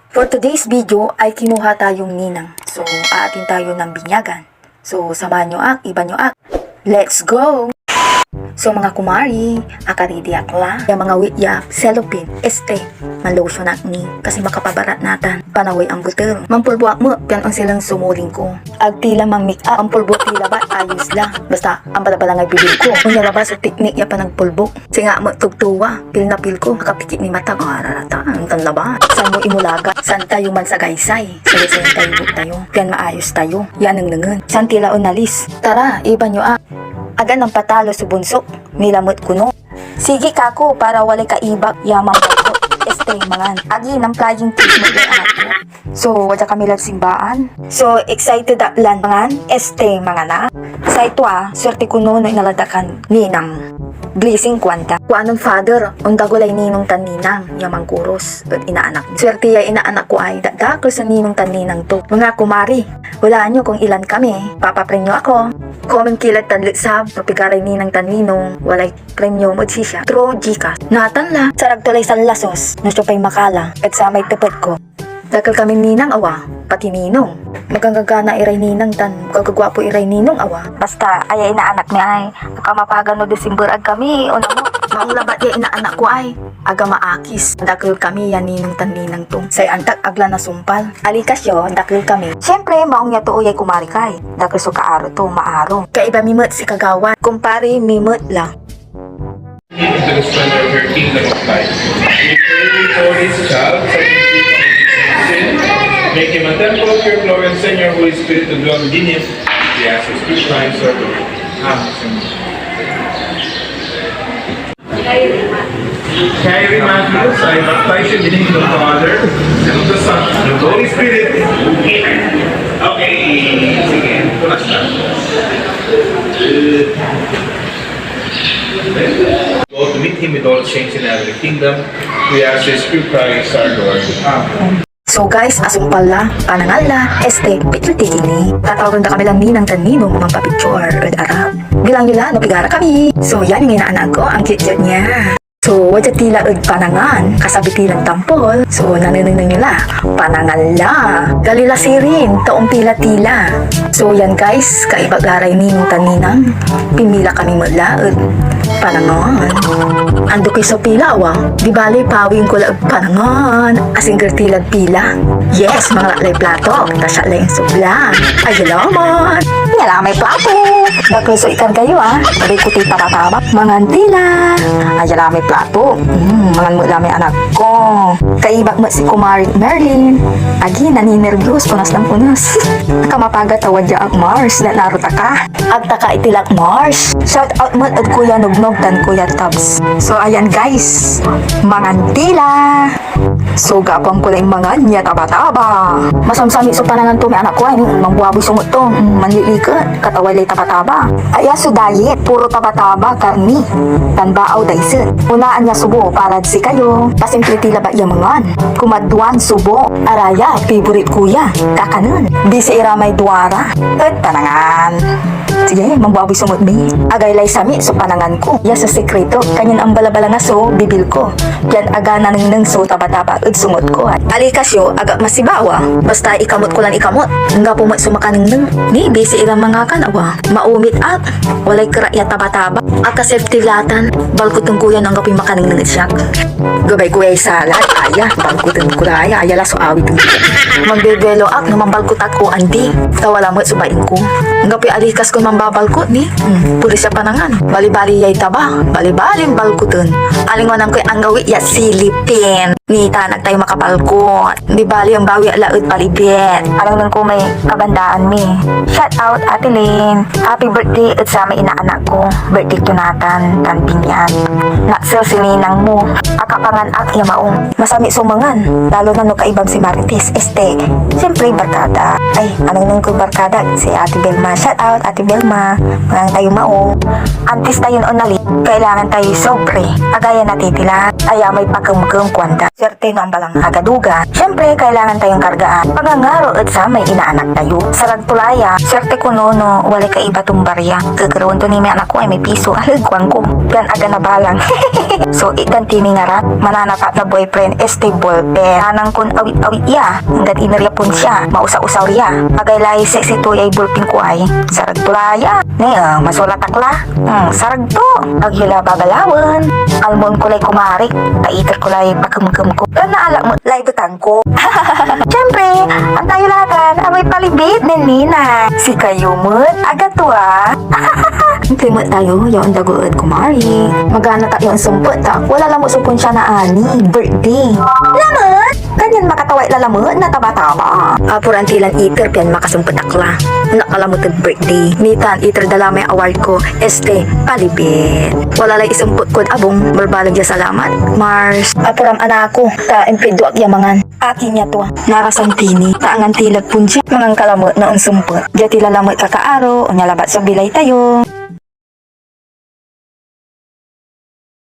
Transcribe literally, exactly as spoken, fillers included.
For today's video ay kinuha tayong ninang. So, aatin tayo ng binyagan. So, samahan nyo ak, iban nyo ak. Let's go! So, mga kumari, akaridi ak la. Ya mga wit ya cellophane, este, malotion ak ni. Kasi makapabarat natan. Panaway ang butel. Mampulbo ak met, pian onsilang sumuling ko. Agti la mang-make up, ampulbo ti labat, ayos la. Basta, ampalabalangay bibig ko. Onya labat so teknik ya panagpulbo. Singa met tugtuwa, pil na pil ko, akapikit ni mata, ararata, antan labat. San mo imulaga, san tayo mansagaysay, salusayan tayo, tayo, pian maayos tayo, ya nengnengen. San tila onalis, tara, iban yo ak. Aga nampatalo so bonsok, nilamet kono. Sige kako, para walay kaibak ya mampatalo. Este, mangan. Agi, namplaying kiss mo, So, wadya kami lad simbaan. So, excited ak lan mangan, este, mangan ak. Say tua, suerte kono no inala da kan ninang. Blessing kuanta. Kuanen Father, ondago lay ninong tan ninang, ya mangkoros, et inaanak. Suerte ya inaanak ko ay, dakdakel so ninong tan ninang to. Mga kumari, hulaan yo kung ilan kami, papapremyo ako. Comment ki lad tan letsab, no pigaray ninang tan ninong, walay premyo mo ed sisya, through Gcash. Natan la, sarag to lay sanlasus, no siopay makala, et samay tepet ko. Dakel kami ninang awa, pati ninong. Magagagana iray ninang tan magagagwapo iray ninong awa. Basta, aya inaanak mi ay, no kamapagan no December ag kami, o namo. Maong labat ya inaanak ko ay, aga maakis. Dakel kami ya ninong tan ninang to. Say antak ag la nasumpal. Alikas yo, dakel kami. Siyempre, maong ya too yay kumari kay. Dakel so kaaro to, maaro. Kaiba mi met si Kagawan. Kumpare mi met la. Into the splendor of your kingdom of light. We pray for this child, such as he is sin. Make him a temple of your glory and send your Holy Spirit to dwell within him. We ask this through Christ our Lord. Amen. Kyrie Matthews, I baptize you in the name of the Father, and of the Son, and of the Holy Spirit. Amen. Okay, sige. Punas na. Go to meet him with all the saints in heavenly kingdom. We ask this through Christ our Lord. Amen. So guys, asumpal la, panangan la, este, picture taking ni. Tatawagen da kami lan ninang tan ninong, mampapicture ed arap. Bilang yo la no pigara kami. So yan yung inaanak ko, ang cute-cute niya. So, wadya ti la ed panangan, kasabi ti lan tampol. So, nanenengneng yo la, panangan la. Gali la sirin, ta ompila ti la. So, yan guys, kaiba la ray ninong tan ninang. Pinmila kami met la ed panangan. Ando koy so pila, awa. Di bale, pawing ko la ed panangan. Asingger ti lad pila. Yes, mangalak lay plato. Ta siak lay insubla. Ay, salamat. Yan la may plato. Dakel so ikarga yo, ah. Sabay ko ti tabataba. Mangan ti la. Ay, yan la may plato. Mm, mangan met la may anak ko. Kaibak met si Kumari Merlin. Agi, naninerbios, punas lan punas. Kamapaga ta wadya ak, Mars, nanaro ta ka. Agta ka itilak, Mars. Shout out met ed Kuya Nognog tan Kuya Tabs. So, ayan guys, mangan ti la. So, gapang ko lay mangan ya tabataba. Masamsamit so panangan to, may anak ko, ay, mambuaboy sungot to, mm, manliliket, kataway lay tabataba. Aya so diet, puro tabataba, karni, tan baaw daiset. Unaan ya subo, parad sikayo, pasimple ti labat ya mangan. Kumaduan subo, araya, favorite ko ya, kakanen. Bisi ira may duara, et panangan. Sige, mambuaboy sungot mi. Agaylay samit so panangan ko. Ya so sikreto, kanyan ambalabalanga so bibil ko. Pian aga nanengneng so tabataba ed sungot ko. Alikas yo, agak masibawa. Basta ikamot ko lan ikamot. Anggapo met so makanengneng. Ni, bisi iran mangakan, awa. Maumit ak. Walay kerak ya tabataba. Akasafety la tan. Balkuten ko yan anggapoy makanengneng ed siak. Gabay ko yay salad, aya, balkuten ko la ya, aya la so awit ko. Mandueduelo ak no mambalkut ak o andi, ta wala met so baing ko. Anggapoy alikas kon mambabalkut ni, hmm, pulis ya panangan. Balibali yay taba, balibalin balkuten. Alingwanan koy anggawit ya silipin. Nitan ag tayo makapalkut. Di bali, ambawi la ed palibit. Anengneng ko may kabandaan mi. Shout out, Ate Lynn. Happy birthday ed samay inaanak ko. Birthday to natan, tan pinyan. Naksel si ninang mo. Akapangan ak ya maong. Masamit so mangan, lalo na no kaibam si Marites. Este, siyempre, barkada. Ay, anengneng koy barkada, si Ate Belma. Shout out, Ate Belma. Mangan tayo maong. Antes tayon onali, kailangan tayo sobre. Agaya natitila. Aya may pakemkem, kuanda. Swerte no ambalang agadugan. Siyempre, kailangan tayon kargaan pangangaro ed samay inaanak tayo. Sarag to la ya. Swerte kono no walay kaiba ton baria. Kekerewen to ni may anak ko ay may piso. Aleg, kuan ko. Pian aga nabalang. So, itdan ti ni ngaran, mananapat na boyfriend, este ballpen. Nanang kon awit-awit ya. Anggad iner ya ponsia, mausa-usaw ya. Agay lay sexy to yay ballpen ko ay. Sarag to la ya. Ne, ah, masulat ak la. Hmm, sarag to. Agyo la babalawen. Almon ko lay kumarik, ta iter ko lay pakemkem ko. Tan naalak met lay betang ko. Siyempre, antayo la tan, amay palibit nen Nina. Sikayo met, agatua. Antoy met tayo, ya ondago ed kumari. Magana ta ya onsempet ta wala lamet so ponsia na ani, birthday. Lamet? Kanyan makatawa la lamet na taba-taba. Apuran ti lan iter pian makasempet ak la. Nakalamet ed birthday. Nitan iter da la may award ko, este, palibit. Wala lay isempet kod abung, balbaleg ya salamat, Mars. Apuram anako, ta impido ak ya mangan. Akin ya tua. Narasan ti ni, ta angan ti lad ponsia, mangan ka lamet na onsempet. Dia ti la lamet kakaaro, onya labat so bilay tayo.